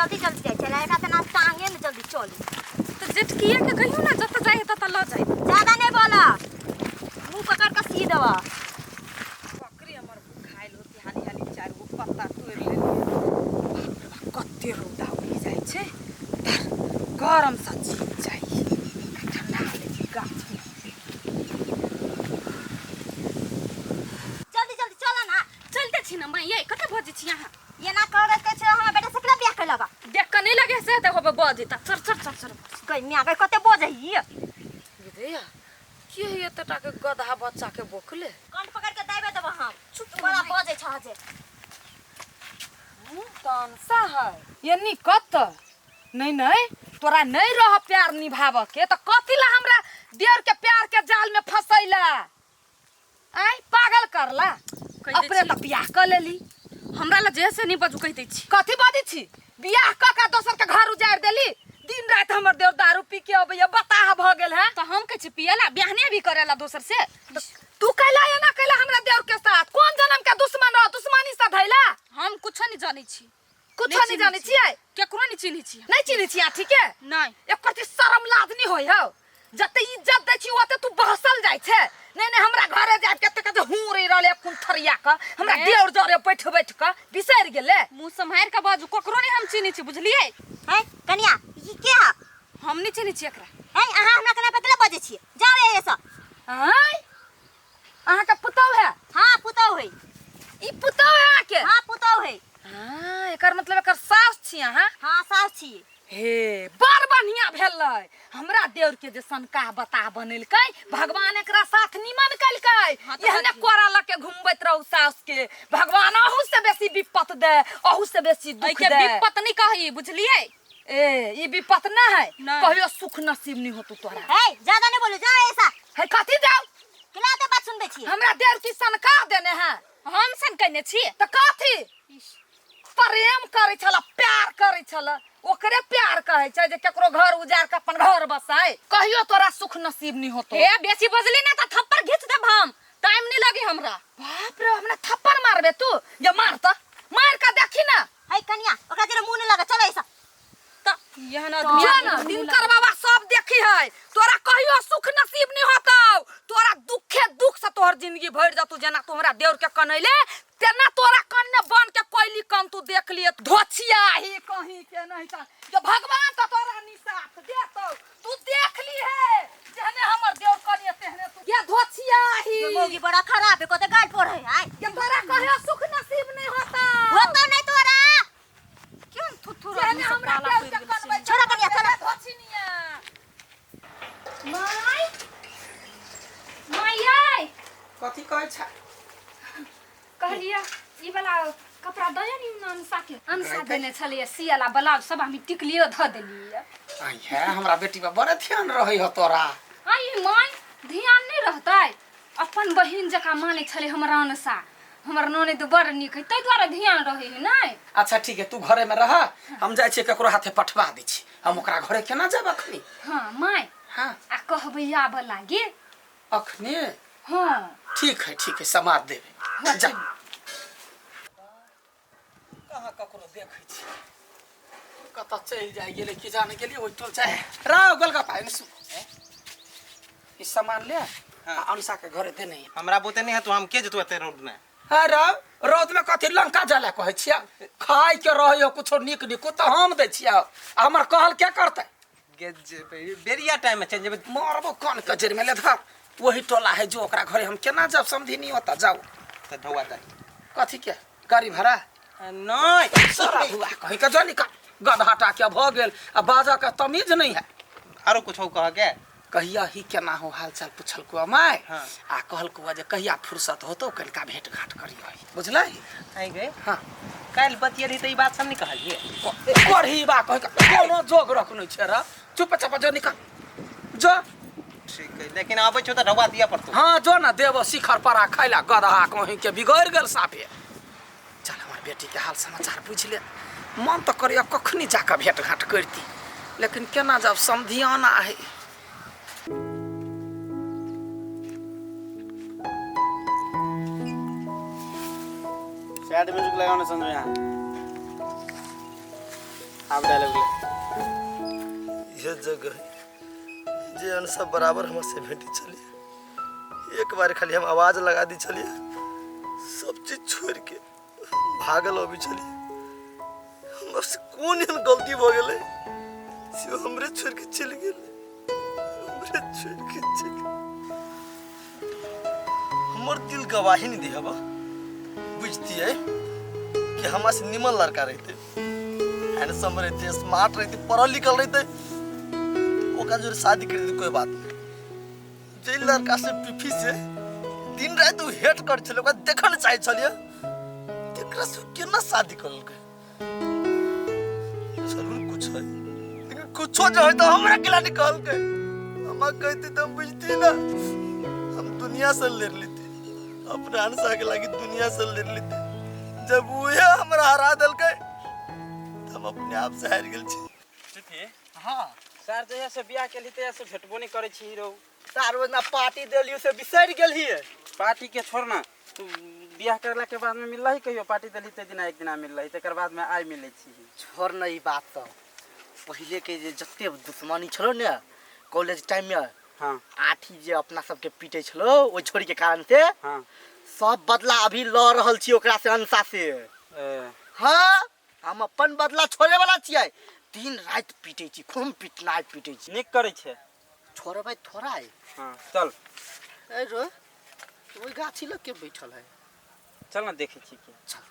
जल्दी जल्दी जाइ छलै, एकरा तऽ नाश्ता आंगे ने जल्दी चलू। तऽ जेठकिए के कहियौ ने, जतऽ जाइ है ततऽ लऽ जाइ। ज्यादा नहि बोला, मुँह पकड़ कऽ सी देबऽ। बकरी हमर भूखायल होती, हाली हाली चारि गो पत्ता तोड़ि लेलियै। बाप रे बाप, कते रौदा उगि जाइ छै, धर गरम सँ जीव जाइ, ठंडा लै छी गाछ मे। जल्दी जल्दी चल ना। चलते छी ने माय, ये कतऽ बजै छी अहाँ? एना करे के छै, हमरा बेटा से केना बियाह कैलक? देख कऽ नहि लगे से तऽ होबे बजै, तऽ चर चर चर चर। गई मियाँ गई, कते बजै ही। गे के है एतेटा के गधा बच्चा के बोकले? कंठ पकड़ के दाबे देबो हम। चुप, बड़ा बजै छ जे। मुँह तानसा है एनी कत नहीं नहीं तोरा नहीं रह प्यार निभाव के तो कथी ला हमरा देर के प्यार के जाल में फसैला, आय पागल करला? कहि दै अपने छी। तऽ बियाह कऽ लेली। हमरा ला जे से नहीं बजू, कहि दै छी। कथी बजै छी? बियाह कऽ के दोसर के घर उजाड़ि देली। दिन राति हमर देव दारू पी के अबैया, बताह भऽ गेल है। तऽ हम कहै छी पियला बियाहने भी करेला दोसर से। तू कैला एना कैला हमरा देवर के साथ? कोन जन्म के दुश्मन रह दुश्मनी से धैला? हम कुछो नहीं जानै छी। कुछो नहीं जानै छियै? केकरो नहीं चिन्है छी। नहीं चिन्है छियै? ठीक है। नहीं। एकर चीज शरम लाज नहीं होय हौ? जते इज्जत दै छी ओते तू बहसल जाइ छै। नहीं नहीं, हमरा घरे जाय के कते हूँ रे रहले कुन थरिया के हमरा ए? देवर जरे बैठ बैठ के बिसरि गेले। मुँह सम्हारि के बाजू, ककरो नहीं हम चिन्है छी, बुझलियै? है कनिया, ई के है? हम नहीं चिन्है छी एकरा। है अहाँ हमरा केना पतला बजै छियै? जाओ ए से। आय अहाँ के पुतौ है? हाँ पुतौ है। ई पुतौ है अहाँ के? हाँ पुतौ है। हाँ, एकर मतलब एकर सास छी अहाँ? हाँ सास छी। हे बड़ बढ़िया भेलै, हमरा देवर के जे सनका बता बनेलकै भगवान एकरा साथ निमन केलकै। हाँ, तऽ एहने कथी? कोरा लऽ के घुमबैत रहू सास के, भगवान अहू से बेसी विपत दे, अहू से बेसी दुख एहिके दे। विपत नहीं कही, बुझलियै? ए ई विपत ना है। नहीं। कहियो सुख नसीब नहीं होतू तोरा। है ज्यादा नहीं बोलू, जाओ ऐसा। है कथी जाओ? केना ते बात सुनबै छी? हमरा देवर की सनका देने है। हम सन कहने छी? तऽ कथी प्रेम करै छल, प्यार करै छल, ओकरे प्यार कहै छै जे केकरो घर उजाड़ के अपन घर बसाय। कहियो तोरा सुख नसीब नहीं होतो। हे बेसी बजली ना तऽ थप्पड़ घीच देब हम, टाइम नहीं लगी हमरा। बाप रे, हमरा थप्पड़ मारबे तू? जे मार तऽ मार के देखी ना। है कनिया, ओकरा जरा मुंह नहीं लगा, चलो ऐसा। तऽ एहन आदमी जो ना दिनकर बाबा सब देखी है, तोरा कहियो सुख नसीब नहीं होतौ, तोरा दुखे दुख से तोहर जिंदगी भरि जतौ। जेना तू हमरा देवर के कनैले तेना तोरा कन्ने बन के कोयली कन तू देख लिए धोछिया ही कहीं के नहीं त जो भगवान तो तोरा निसाफ देतौ, तू देख ली है जेहने हमर देवर कनिए तेहने तू ये धोछिया ही। ये मौगी बड़ा खराब है, कते गाल पड़े है आय। ये तोरा कहियो सुख नसीब नहीं होता। होतो नहीं तोरा। क्यों थुथुर जेहने आदमी सब हमरा पाला देवर पड़ि के गेल छै। कनबै छोड़ा कनिया, छोड़ा। धोछिनिया। My my यै। कथी कहै छै? कहलियै ई वाला कपड़ा दया नी अनसा के, अनसा देने छलियै सियला ब्लाउज सब, हम टिकलियो धऽ देलियै। आई है हमरा बेटी पर बड़े ध्यान रहै हो तोरा। आई my, ध्यान नहीं रहतै? अपन बहिन जकाँ मानै छलै हमर अनसा, हमर ननैद बड़ नीक है, ताहि दुआरे ध्यान रहै है नहि। अच्छा ठीक है, तू घरे में रह, हम जाइ छियै ककरो हाथे पठवा दै छी। हम ओकरा घरे केना जाब अखनी? हाँ my. हाँ। आ कहबै आबऽ लागी अखने? हाँ। ठीक है ठीक है, समाद देबै। हाँ, जा। ठीक। कहाँ ककरो देखै छी, कतऽ चलि जाइ गेलै की जाने गेलियै। ओहि टोल जाय राव गोलगप्पा एने सुन, ई सामान ले हाँ। आ अनसा के घरे देने। हमरा बुते नहीं है तो हम के जतु एते रोड में? हाँ राव, रौद में कथी लंका जला कहै छियै? खाय के रहै हो कुछो नीक नीक तऽ हम दै छियै, आ हमर कहल के करतै? बेरिया टाइम में चलि जेबै। मारबो कान के जड़ में ले धर, वही टोला है जो ओकरा घरे हम केना जाब? समझी नहीं होता, जाओ। तऽ ढौआ दे। कथी के गाड़ी भाड़ा? नहीं। सारा भुआ कहीं के जो निकाल, गधा टा के भऽ गेल आ बाजऽ के तमीज नहीं है। आरो कुछो कह के? कहिया ही केना हो हालचाल पुछलको my. हाँ। आ कहलको जे कहिया फुर्सत होतो कनिका भेंट घाट करियो, बुझलै? आई गए। हाँ। काल्हि बतियली तऽ ई बात सब नहीं कहलिए। करही बा कह के कोनो जोग रखने छै रे, चुप चाप जो निकाल जो। ठीक है, लेकिन आबै छौ तऽ ढौआ दिअ पड़तौ। हाँ जो ना देबो शिखर परा खैला, गदहा कहीं के बिगड़ गेल साफे। चल हमर बेटी के हाल समाचार पूछ ले, मन तऽ करैया कखनी जाकऽ भेंट घाट करती, लेकिन केना जाब समधियाना है। सैड म्यूजिक लगाओ ना संजू यहाँ। आब डायलॉग ले। यह जगह है जे अनसा बराबर हमर से भेटी छलिए। एक बार खाली हम आवाज लगा दी छलिए, सब चीज छोड़ के भागल अबै छलिए। हमर से कोन एहन गलती भऽ गेलै से हमरे छोड़ के चलि गेलै, हमरे छोड़ के चलि गेलै। हमर दिल गवाही नहीं दिहबा, बुझतियै कि हमरा से निमन लड़का रहते, हैंडसम रहते, स्मार्ट रहते, पढ़ल लिखल रहते, ओकरा जोरे शादी कर कोई बात नहीं। जे लड़का से पीफी से दिन रात उ हेट कर छलै, ओकरा देखऽ नहि चाहै छलियै, तेकरा से केना शादी करलकै? जरूर कुछ है, लेकिन कुछो जो है तो हमरा केला नहीं कहलकै। हमरा कहते तो हम बुझती ना, हम दुनिया से लड़ लेती, अपना अनसा के लागी दुनिया से लड़ लेती। जब उहे हमरा हरा देलकै तो हम अपने आप से हारि गेल छी। चुपी। हाँ सर जहिया से बियाह केलही तहिया से भेटबो नहीं करै छी रौ। तार ओहिना पार्टी देलियो से बिसरि गेलियै। पार्टी के छोड़ ना, तू बियाह करला के बाद में मिललही कहियो? पार्टी देलही ते दिना एक दिना मिललही, तकर बाद में आइ मिलै छी। छोड़ न ई बात सब, पहिले के जे जते दुश्मनी छलो ने कॉलेज टाइम में, हाँ आठी जे अपना सबके पीटे छलो ओहि छोरी के कारण से, हाँ सब बदला अभी ल रहल छी ओकरा से, अंशा से। ए, हाँ हम अपन बदला छोड़े वाला छियै, दिन राति पीटे छी, खूब पिटनाइ पीटे छी। नीक करै छै। छोड़बै थोड़ा है। हाँ चल। ए रो ओहि गाछी लग के बैठल है। चल ना देखै छी के। चल।